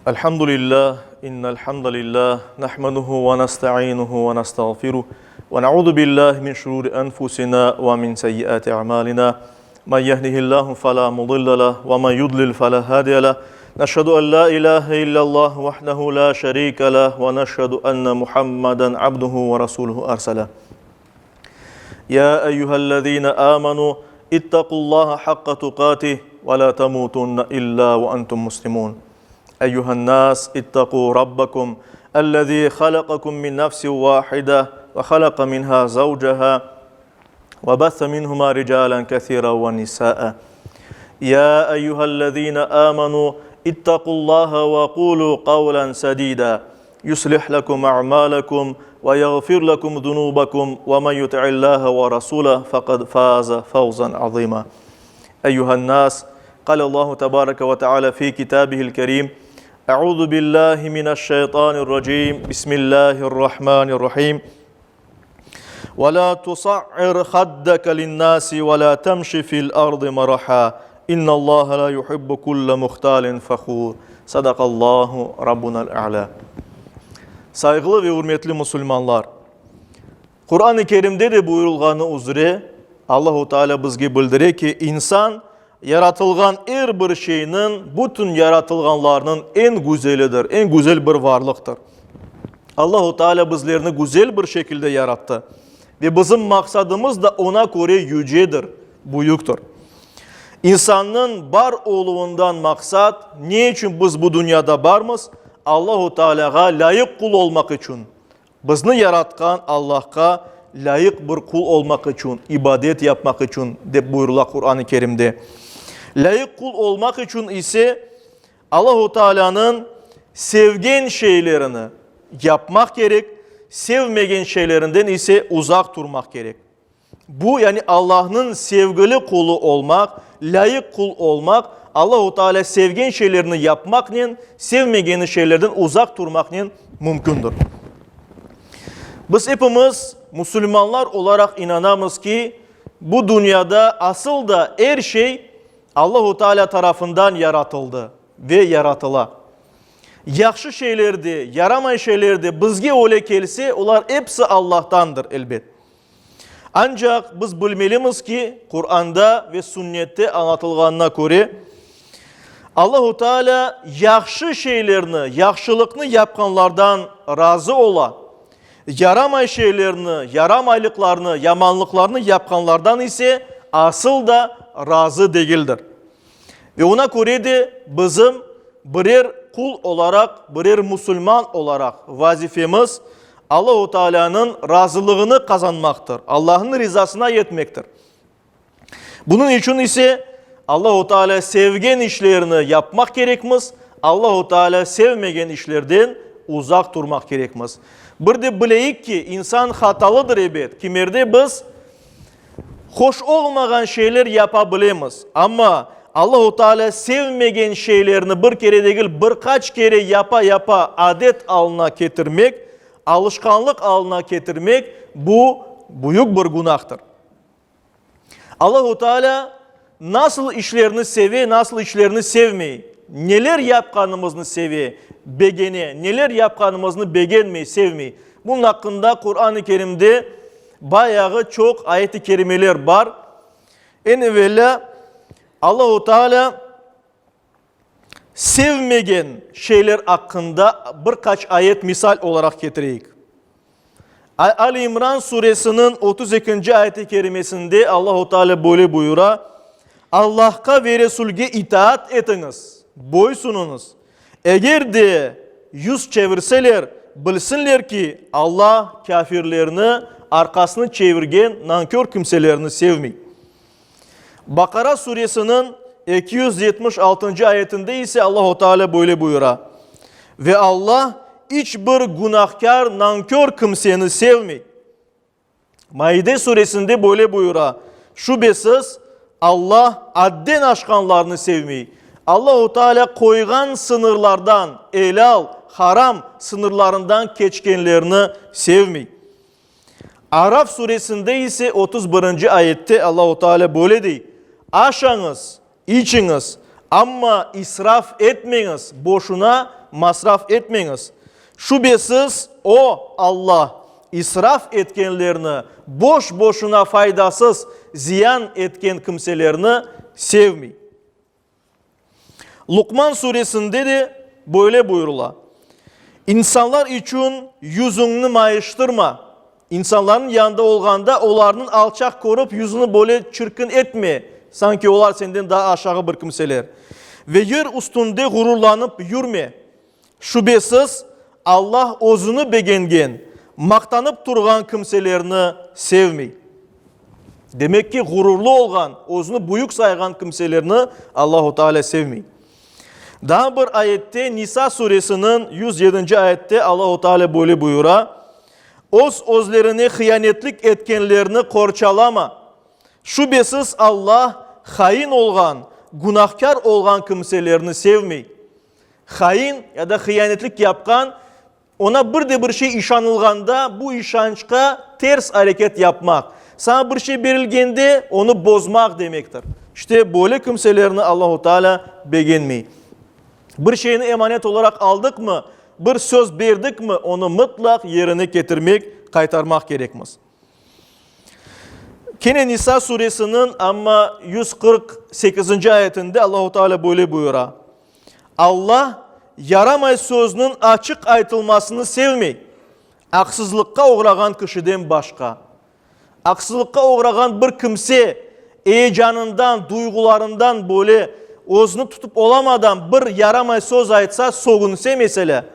الحمد لله إن الحمد لله نحمده ونستعينه ونستغفره ونعوذ بالله من شرور أنفسنا ومن سيئات أعمالنا من يهده الله فلا مضل له ومن يضلل فلا هادي له نشهد أن لا إله إلا الله وحده لا شريك له ونشهد أن محمدا عبده ورسوله أرسله يا أيها الذين آمنوا اتقوا الله حق تقاته ولا تموتن إلا وأنتم مسلمون أيها الناس اتقوا ربكم الذي خلقكم من نفس واحدة وخلق منها زوجها وبث منهما رجالا كثيرا ونساء يا أيها الذين آمنوا اتقوا الله وقولوا قولا سديدا يصلح لكم أعمالكم ويغفر لكم ذنوبكم ومن يطع الله ورسوله فقد فاز فوزا عظيما أيها الناس قال الله تبارك وتعالى في كتابه الكريم أعوذ بالله من الشيطان الرجيم بسم الله الرحمن الرحيم ولا تصعر خدك للناس ولا تمشي في الأرض مرحا إن الله لا يحب كل مختال فخور صدق الله ربنا الأعلى Sayğılı ve ürmetli musulmanlar! Quran-ı Kerimde de buyurılğanı üzre, Allahu Teala bizge bildire ki, insan yaratılğan er bir şeyniñ, bütün yaratılğanlarnıñ eñ güzelidir, eñ güzel bir varlıqtır. Allahu Teala bizlerni güzel bir şekilde yarattı ve bizim maqsadımız da oña köre yücedir, büyüktir. İnsannıñ bar oluvından maqsat, ne içün biz bu dünyada barmız? Allahu Teala'ğa lâyıq qul olmaq içün. Bizni yaratqan Allahqa lâyıq bir qul olmaq içün, ibadet yapmaq içün, dep buyurıla Quran-ı Kerimde. Lâyıq qul olmaq içün ise Allahu Teala'nıñ sevgen şeylerini yapmaq kerek, sevmegen şeylerinden ise uzaq turmaq kerek. Bu, yani Allahnıñ sevgili qulu olmaq, lâyıq qul olmaq, Allahu Teala sevgen şeylerni yapmaqnen, sevmegeni şeylerden uzaq turmaqnen mümkündir. Biz epimiz musulmanlar olaraq inanamız ki, bu dünyada asıl da er şey Allahu Teala tarafından yaratıldı ve yaratıla. Yahşı şeyler de, yaramay şeyler de bizge öyle kelse, olar episi Allahtandır, elbet. Ancaq biz bilmelimiz ki, Quranda ve Sünnette añlatılğanına köre, Allahu Teala yahşı şeylerni, yahşılıqnı yapqanlardan razı ola, yaramay şeylerni, yaramaylıqlarnı, yamanlıqlarnı yapqanlardan ise asıl da razı degildir. Ve ona köre de bizim birer qul olaraq, birer musulman olaraq vazifemiz Allahu Tealânıñ razılığını qazanmaqtır, Allahnıñ rizasına yetmektir. Bunıñ içün ise Allahu Teala sevgen işlerni yapmaq kerekmiz, Allahu Teala sevmegen işlerden uzaq turmaq kerekmiz. Bir de bileyik ki, insan hatalıdır ebet, kimerde biz Hoş olmağan şeyler yapa bilemiz, amma Allahu Teala sevmegen şeylerni bir kere degil, bir qaç kere yapa-yapa adet alına ketirmek, alışqanlıq alına ketirmek, bu büyük bir günahtır. Allahu Teala nasıl işlerni seve, nasıl işlerni sevmey, neler yapqanımıznı seve, begene, neler yapqanımıznı begenmey, sevmey. Bunıñ aqqında Quran-ı Kerimde Bayağı çoq ayet-i kerimeler bar. Eñ evelâ, Allahu Teala sevmegen şeyler aqqında bir qaç ayet misal olaraq ketireyik. Ali İmran suresiniñ 32-nci ayet-i kerimesinde Allahu Teala böyle buyura, Allahqa ve Resulge itaat etiñiz, boysunıñız. Eger de yüz çevirseler, bilsinler ki, Alla kâfirlerni, arqasını çevirgen nankör kimselerni sevmey. Baqara suresiniñ 276-ncı ayetinde ise Allahu Teala böyle buyura, Ve Alla iç bir günahkâr nankör kimseni sevmey. Maide suresinde böyle buyura, Şübesiz, Alla adden aşqanlarnı sevmey. Allahu Teala qoyğan sıñırlardan, elâl, haram sıñırlarından keçkenlerni sevmey. Araf suresinde ise 31-nci ayette Allahu Teala böyle dey, Aşañız, içiñiz, amma israf etmeñiz, boşuna. masraf etmeñiz. Şübesiz, O, Alla, israf etkenlerni, boş-boşuna faydasız ziyan etken kimselerni sevmey. Luqman suresinde de böyle buyurıla, İnsanlar içün yüzüñni mayıştırma, insanlarnıñ yanında olğanda olarnıñ alçaq körip yüzüni böyle çirkin etme, sanki olar senden daa aşağı bir kimseler. Ve yer üstünde ğururlanıp yürme. Şübesiz, Allah özüni begengen, maqtanıp turğan kimselerni sevmey. Demek ki, ğururlı olğan, özüni büyük sayğan kimselerni Allahu Teala sevmey. Daa bir ayette, Nisa suresiniñ 107-nci ayette Allahu Teala böyle buyura, Öz-özlerine hıyanetlik etkenlerni qorçalama. Şübesiz, Allah hain olğan, günahkâr olğan kimselerni sevmey. Hain ya da hıyanetlik yapqan, oña bir de bir şey işanılğanda, bu işançqa ters areket yapmaq, saña bir şey berilgende, onı bozmaq demektir. İşte, böyle kimselerni Allahu Teala begenmey. Bir şeyni emanet olaraq aldıqmı, bir söz berdikmi, onı mıtlaq yerine ketirmek, qaytarmaq kerekmiz. Kene Nisa suresiniñ amma 148-nci ayetinde Allahu Teala böyle buyura, Alla yaramay sözniñ açıq aytılmasını sevmey, aqsızlıqqa oğrağan kişiden başqa. Aqsızlıqqa oğrağan bir kimse eyecanından, duyğularından böyle özüni tutıp olamadan bir yaramay söz aytsa, sögünse meselâ,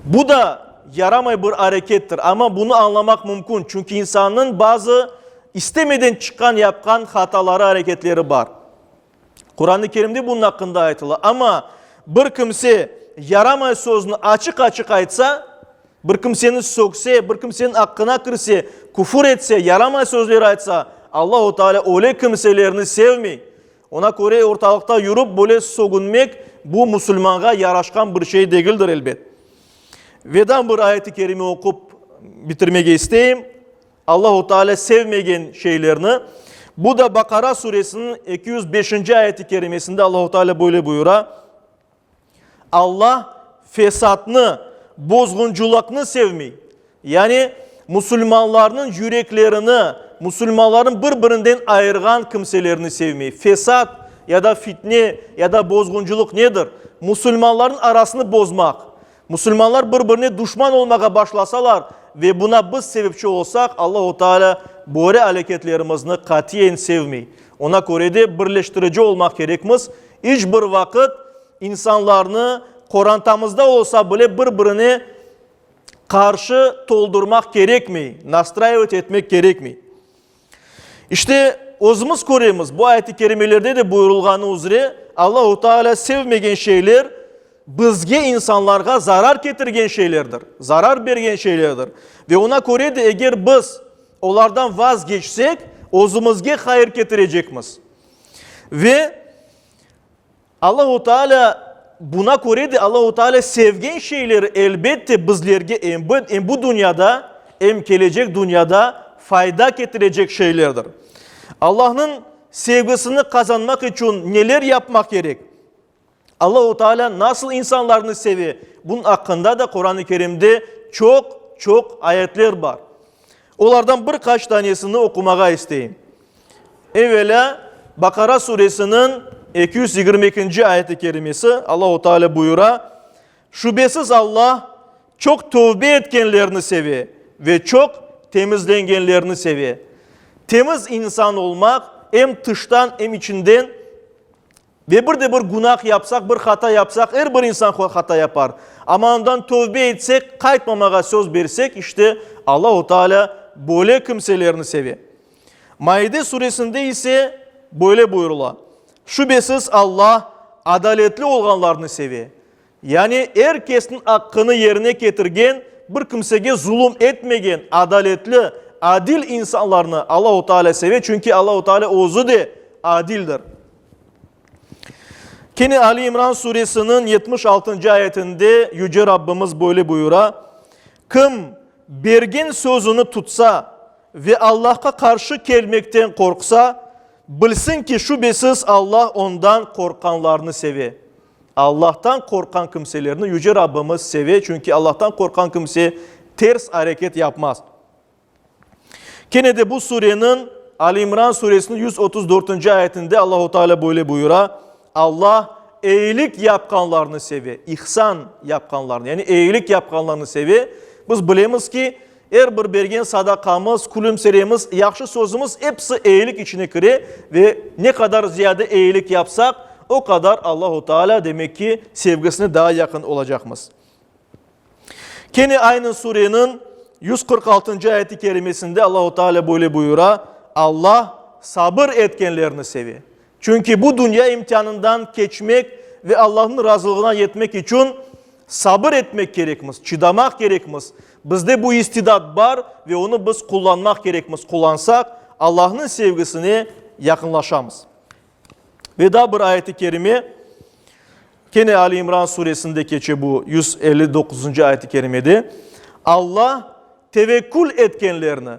Bu da yaramay bir arekettir, amma bunı añlamaq mümkün, çünki insannıñ bazı istemeden çıqqan, yapqan hataları, areketleri bar. Quran-ı Kerimde bunıñ aqqında aytıla. Amma bir kimse yaramay sözni açıq-açıq aytsa, bir kimseni sögse, bir kimseniñ aqqına kirse, küfür etse, yaramay sözler aytsa, Allahu Teala öyle kimselerni sevmey. Ona köre ortalıqta yürip böyle sögünmek, bu musulmanğa yaraşqan bir şey degildir, elbet. Ve daa bir ayet-i kerime oqup bitirmege isteyim. Allahu Teala sevmegen şeylerni. Bu da Baqara suresiniñ 205-nci ayet-i kerimesinde Allahu Teala böyle buyura, Alla fesatnı, bozğunculıqnı sevmey. Yani musulmanlarnıñ yüreklerini, musulmanlarnı bir-birinden ayırğan kimselerni sevmey. Fesat ya da fitne ya da bozğunculıq nedir? Musulmanlarnıñ arasını bozmaq. Musulmanlar bir-birine duşman olmağa başlasalar ve buna biz sebepçi olsaq, Allahu Teala böyle aleketlerimizni qatiyen sevmey. Ona köre de birleştirici olmaq kerekmiz. İç bir vaqıt insanlarnı, qorantamızda olsa bile, bir-birine qarşı toldurmaq kerekmey, nastraivat etmek kerekmey. İşte, özümiz köremiz, bu ayet-i kerimelerde de buyurılğanı üzre, Allahu Teala sevmegen şeyler bizge, insanlarğa zarar ketirgen şeylerdir, zarar bergen şeylerdir. Ve ona köre de eger biz olardan vazgeçsek, özümizge hayır ketirecekmiz. Ve Allahu Teala, buna köre de Allahu Teala sevgen şeyleri elbette bizlerge em bu, em bu dünyada, em kelecek dünyada fayda ketirecek şeylerdir. Allahnıñ sevgisini qazanmaq içün neler yapmaq kerek? Allahu Teala nasıl insanlarnı seve? Bunıñ aqqında da Quran-ı Kerimde çoq, çoq ayetler bar. Olardan bir qaç tanesini oqumağa isteyim. Evelâ, Baqara suresiniñ 222-nci ayet-i kerimesi, Allahu Teala buyura, Şübesiz Allah çoq tövbe etkenlerni seve ve çoq temizlengenlerni seve. Temiz insan olmaq em tıştan, em içinden Ve bir de bir günah yapsaq, bir hata yapsaq, er bir insan hata yapar, amma ondan tövbe etsek, qaytmamağa söz bersek, işte, Allahu Teala böyle kimselerni seve. Maide suresinde ise böyle buyurıla, Şübesiz Allah adaletli olğanlarnı seve. Yani er kesniñ aqqını yerine ketirgen, bir kimsege zulum etmegen, adaletli, adil insanlarnı Allahu Teala seve, çünki Allahu Teala özü de adildir. Kene Ali İmran suresiniñ 76-ncı ayetinde Yüce Rabbimiz böyle buyura, Kim bergen sözüni tutsa ve Allahqa qarşı kelmekten qorqsa, bilsin ki, şübesiz Allah ondan qorqqanlarnı seve. Allahtan qorqqan kimselerni Yüce Rabbimiz seve, çünki Allahtan qorqqan kimse ters areket yapmaz. Kene de bu sureniñ, Ali İmran suresiniñ 134-nci ayetinde Allahu Teala böyle buyura, Allah eyilik yapqanlarnı seve, ihsan yapqanlarnı, yani eyilik yapqanlarnı seve. Biz bilemiz ki, er bir bergen sadaqamız, külümseremiz, yahşı sözümiz episi eyilik içine kire ve ne qadar ziyade eyilik yapsaq, o qadar Allahu Teala, demek ki, sevgisine daa yaqın olacaqmız. Kene aynı sureniñ 146-ncı ayeti kerimesinde Allahu Teala böyle buyura, Allah sabır etkenlerni seve. Çünki bu dünya imtianından keçmek ve Allahnıñ razılığına yetmek içün sabır etmek kerekmiz, çıdamaq kerekmiz. Bizde bu istidat bar ve onı biz qullanmaq kerekmiz. Qullansaq, Allahnıñ sevgisine yaqınlaşamız. Ve daa bir ayeti kerime, kene Ali İmran suresinde keçe bu 159-cı ayeti kerimede, Alla tevekkül etkenlerni,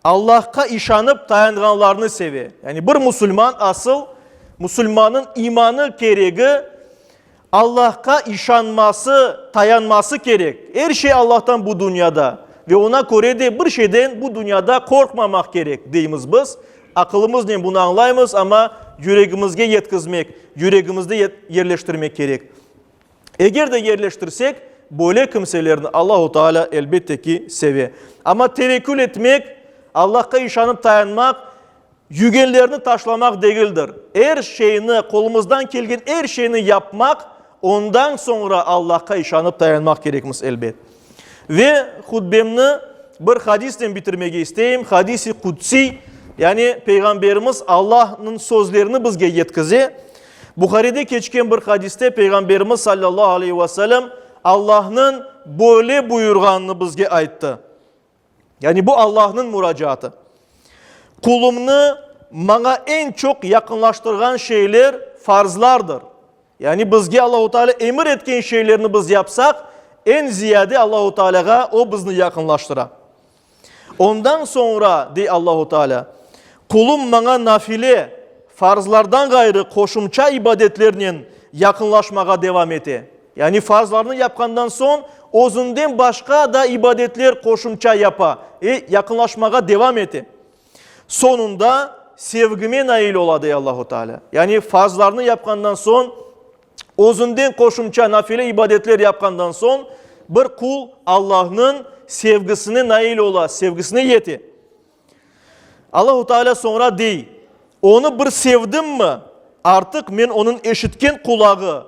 Allahqa işanıp tayanğanlarnı seve. Yani bir musulman asıl, musulmannıñ imanı keregi Allahqa işanması, tayanması kerek. Er şey Allahtan bu dünyada ve oña köre de bir şeyden bu dünyada qorqmamaq kerek, deymiz biz. Aqılımıznen bunı añlaymız, amma yüregimizge yetkizmek, yüregimizde yerleştirmek kerek. Eger de yerleştirsek, böyle kimselerni Allahu Teala elbette ki seve. Amma tevekkül etmek, Allahqa işanıp tayanmaq, Yügenlerni taşlamaq degildir. Er şeyni, qolumızdan kelgen er şeyni yapmaq, ondan soñra Allahqa işanıp tayanmaq kerekmiz, elbet. Ve hutbemni bir hadisnen bitirmege isteyim, hadis-i qudsiy, yani Peyğamberimiz Allahnıñ sözlerini bizge yetkize. Buharide keçken bir hadiste Peyğamberimiz sallallahu aleyhi ve sellem Allahnıñ böyle buyurğanını bizge ayttı. Yani bu Allahnıñ muracaatı. Qulumnı maña eñ çoq yaqınlaştırğan şeyler farzlardır. Yani bizge Allahu Teala emir etken şeylerni biz yapsaq, eñ ziyade Allahu Tealağa o bizni yaqınlaştıra. Ondan soñra, dey Allahu Teala, qulum maña nafile, farzlardan ğayrı qoşumça ibadetlernen yaqınlaşmağa devam ete. Yani farzlarnı yapqandan soñ, özünden başqa da ibadetler qoşumça yapa, e, yaqınlaşmağa devam ete. Soñunda sevgime nail ola, dey Allahu Teala. Yani farzlarnı yapqandan soñ, özünden qoşumça nafile ibadetler yapqandan soñ, bir qul Allahnıñ sevgisine nail ola, sevgisine yete. Allahu Teala soñra dey, Onı bir sevdimmi, artıq men onıñ eşitken qulağı,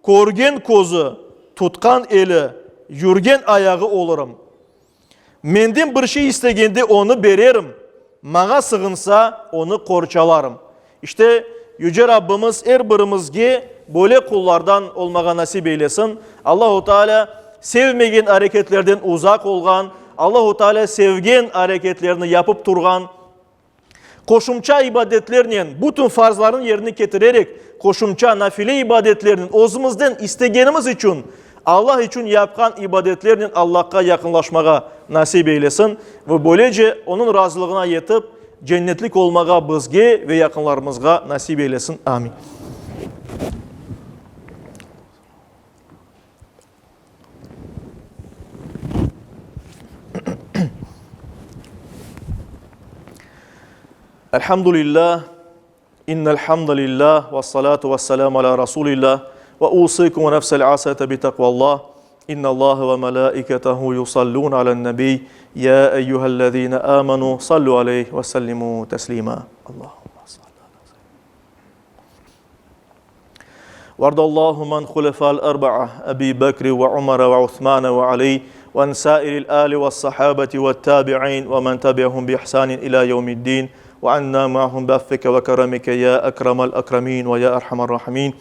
körgen közü, tutqan eli, yürgen ayağı olurım. Menden bir şey istegende onı bererim, maña sığınsa, onı qorçalarım. İşte, Yüce Rabbimiz er birimizge böyle qullardan olmağa nasip eylesin. Allahu Teala sevmegen areketlerden uzaq olğan, Allahu Teala sevgen areketlerni yapıp turğan, qoşumça ibadetlernen, bütün farzlarnı yerine ketirerek, qoşumça nafile ibadetlernen, özümizden istegenimiz içün, Allah içün yapqan ibadetlernen Allahqa yaqınlaşmağa nasip eylesin ve böylece Onıñ razılığına yetip, cennetlik olmağa bizge ve yaqınlarımızğa nasip eylesin. Amin. Elhamdülillah, innel hamdalillah, ve salatu ve selamu ala rasulillah, ve usikum ve nefsel asete bi takvallah, innallaha ve melaiketehu yusallun alen nebi, ya eyyühellezine amenu, sallu aleyh ve sellimu teslima. Allahümme salli ala وارض اللهم عن خلفاء الأربعة أبي بكر وعمر وعثمان وعلي وعن سائر الآل والصحابة والتابعين ومن تبعهم بإحسان إلى يوم الدين وعنا معهم بعفك وكرمك يا أكرم الأكرمين ويا أرحم الراحمين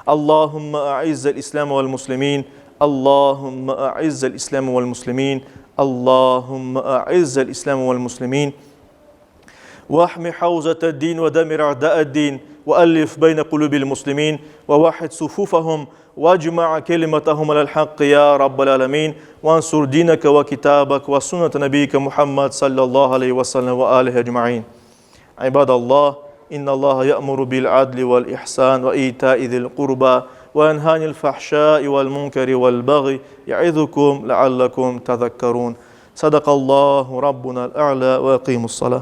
اللهم أعز الإسلام والمسلمين اللهم أعز الإسلام والمسلمين اللهم أعز الإسلام والمسلمين واحمي حوزة الدين ودمر أعداء الدين وألف بين قلوب المسلمين ووحد صفوفهم واجمع كلمتهم على الحق يا رب العالمين وانصر دينك وكتابك وسنة نبيك محمد صلى الله عليه وسلم وآله أجمعين عباد الله إن الله يأمر بالعدل والإحسان وإيتاء ذي القربى. وينهى عن الفحشاء والمنكر والبغي يعظكم لعلكم تذكرون. صدق الله ربنا الأعلى وأقيموا الصلاة.